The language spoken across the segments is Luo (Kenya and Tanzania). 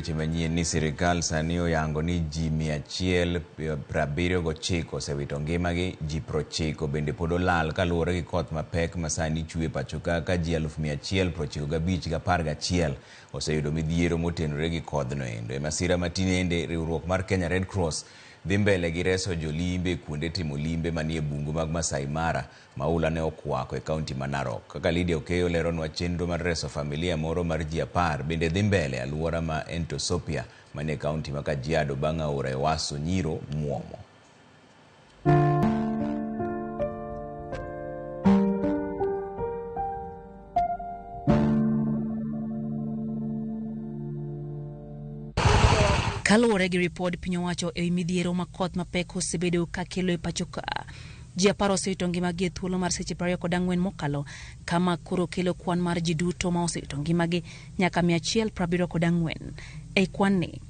Weche manyien ni sirikal sani oyango ni ji 179 osewito ngimagi, ji 90 bende pod olal kaluwore gi koth mapek ma sani chwe pachoka ka ji 195,011 oseyudo midhiero motenore gi kodhno endo. E masira ma tinende, riwruok mar Kenya Red Cross dhi mbele gi reso jolimbe kuonde timo limbe manie bungu mag Masai Mara ma oula ne okwako e kaunti ma Narok. Kaka Lydia Okeyo leronwa chenro mar reso familia moro mar ji 10 bende dhi mbele e alwora ma Entosopia manie kaunti ma Kajiado bang' aora Ewaso Nyiro muomo. Kaluwore gi ripod piny owacho ewi midhiero ma koth mapek osebedo ka kelo e pacho ka, ji 10 osewito ngimagi e thuolo mar seche 24 mokalo, kama koro kelo kwan mar ji duto ma osewito ngimagi nyaka 174. Ei kwan ni,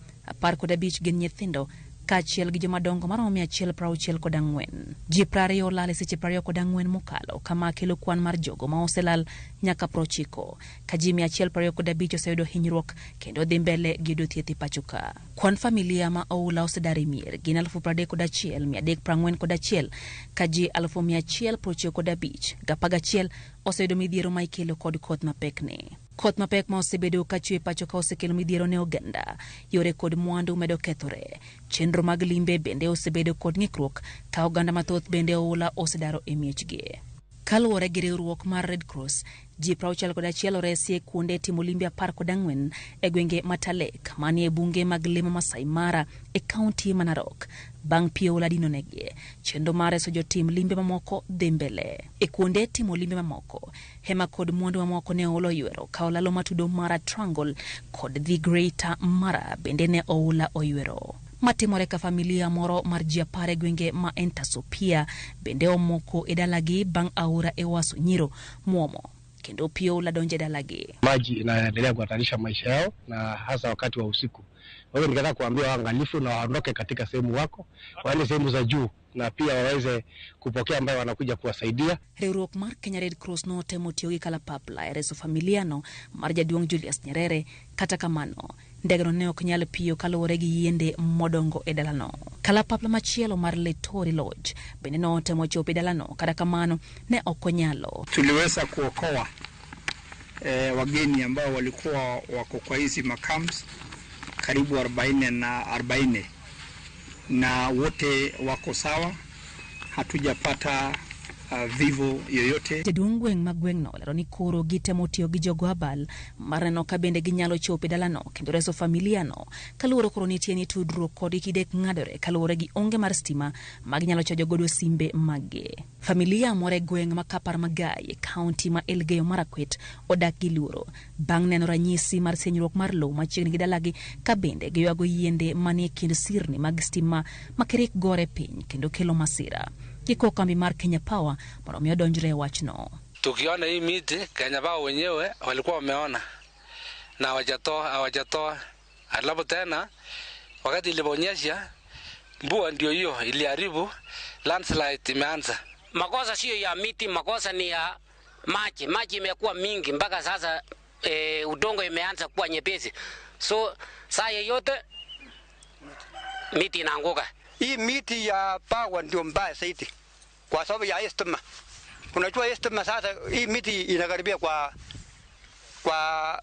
15 gin nyithindo kaachiel gi jomadongo maromo 164. Ji 20 olal e seche 24 mokalo, kama kelo kwan mar jogo ma oselal nyaka 90, ka ji 125 oseyudo hinyruok kendo dhi mbele gi yudo thieth e pacho ka. Kwan familia ma oula osedar e mier gin 31,341, ka ji 195,11 oseyudo midhiero ma ikelo kod koth mapek ni. Koth mapek ma osebedo ka chwe pacho ka osekelo midhiero ne oganda, yore kod mwandu medo kethore. Chenro mag limbe bende osebedo kod ng'ikruok ka oganda mathoth bende oula osedaro e miechgi. Kaluwore gi riwruok mar Red Cross, ji 61 oresi e kuonde timo limbe 14 e gwenge ma Talek manie bunge mag le ma Masai Mara e kaunti ma Narok bang' pi oula dino negi. Chenro mar reso jotim limbe mamoko dhi mbele. E kuonde timo limbe mamoko, hema kod mwandu mamoko ne oula oywero ka olalo matudo Mara Triangle kod The Greater Mara bende ne oula oywero. Matimore ka familia moro mar ji 10 e gwenge ma Entasopia bende omoko e dalagi bang' aora Ewaso Nyiro muomo kendo pi oula donjo e dalagi. Maji inaendelea kuhatarisha maisha yao na hasa wakati wa usiku. Kwa hiyo ningetaka kuambia waangalifu na waondoke katika sehemu wako, waende sehemu za juu na pia waweze kupokea ambayo wanakuja kuwasaidia. Riwruok mar Kenya Red Cross notemo tiyo gi kalapapla e reso familia no mar jaduong' Julius Nyerere, kata kamano ndegeno ne ok nyal piyo kaluwore gi yiende modongo e dalano. Kalapapla machielo mar Letori Lodge bende notemo chopo e dalano, kata kamano ne ok onyalo. Tuliweza kuokoa wageni ambao walikuwa wako kwa hizi macamps karibu 40 na 40, na wote wako sawa, hatujapata vifo yoyote. Jaduong' gweng' ma gweng'no olero ni koro gitemo tiyo gi jogo abal mar neno ka bende ginyalo chopo e dalano kendo reso familia no, kaluwore koro nitie ni tudruok kodgi kidek ng'adore kaluwore gi onge mar stima ma ginyalo chajo godo simbe maggi. Familia moro e gweng' ma Kapar Magai e kaunti ma Elgeyo Marakwet odak gi luoro bang' neno ranyisi mar senyruok mar lowo machiegni gi dalagi, ka bende giywago yiende manie kind sirni mag stima ma kirik gore piny kendo kelo masira. Gikwo kambi mar Kenya Power mondo mi odonjre e wachno. Tukiona hii miti Kenya Power wenyewe walikuwa wameona na hawajatoa. Alafu tena wakati iliponyesha mvua ndio hiyo iliharibu, landslide imeanza. Makosa sio ya miti, makosa ni ya maji. Maji imekuwa mingi mpaka sasa udongo imeanza kuwa nyepesi. So saa yoyote miti inaanguka. Hii miti ya power ndio mbaya zaidi kwa sababu ya stima. Unajua stima sasa hii miti inakaribia kwa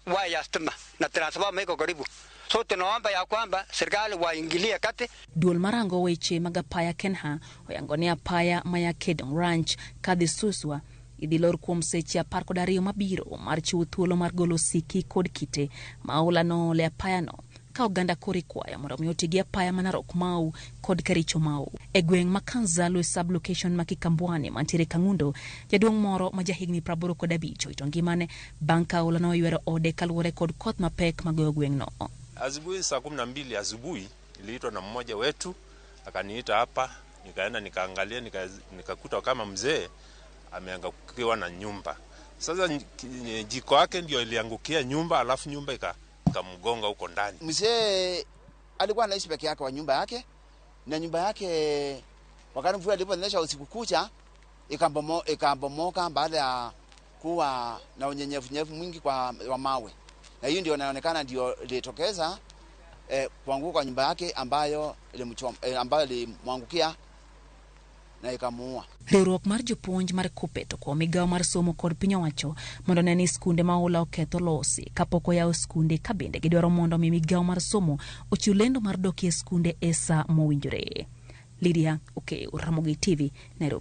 waya ya stima na transformer iko karibu. So tunaomba ya kwamba serikali waingilie kati. Duol marango weche mag apaya Kenha oyango ne apaya maya Kedong Ranch kadhi Suswa idhi lor kuom seche 12 mabiro mar chiwo thuolo mar golo siki kod kite ma oula noole apaya no, ka oganda koro ikwayo mondo mi oti gi apaya ma Narok Mau kod Kericho Mau. E gweng' ma Kanzalu e sub-location ma Kikambwani mantiere Kang'undo, jaduong' moro ma jahigni 85 owito ngimane bang' ka oula noywero ode kaluwore kod koth mapek magoyo gweng'no. Asubuhi saa 12 asubuhi niliitwa na mmoja wetu akaniita hapa, nikaenda nikaangalia, nikakuta kama mzee ameangukiwa na nyumba. Sasa jiko yake ndio iliangukia nyumba, alafu nyumba ikamgonga huko ndani. Mzee alikuwa anaishi peke yake kwa nyumba yake, na nyumba yake wakati mvua iliponyesha usiku kucha ikabomoka baada ya kuwa na unyenyevunyevu mwingi wa mawe. Na hiyo ndio inaonekana ndio ilitokeza kuanguka kwa nyumba yake ambayo ilimchoma, ambayo ilimwangukia na ikamuua. Riwruok mar jopuonj mar KUPPET okwayo migawo mar somo kod piny owacho mondo one ni skunde ma oula oketho olosi kapok oyaw skunde, ka bende gidwaro mondo mi migawo mar somo ochiw lendo mar dokie skunde e sa mowinjore. Lydia Okeyo, Ramogi TV, Nairobi.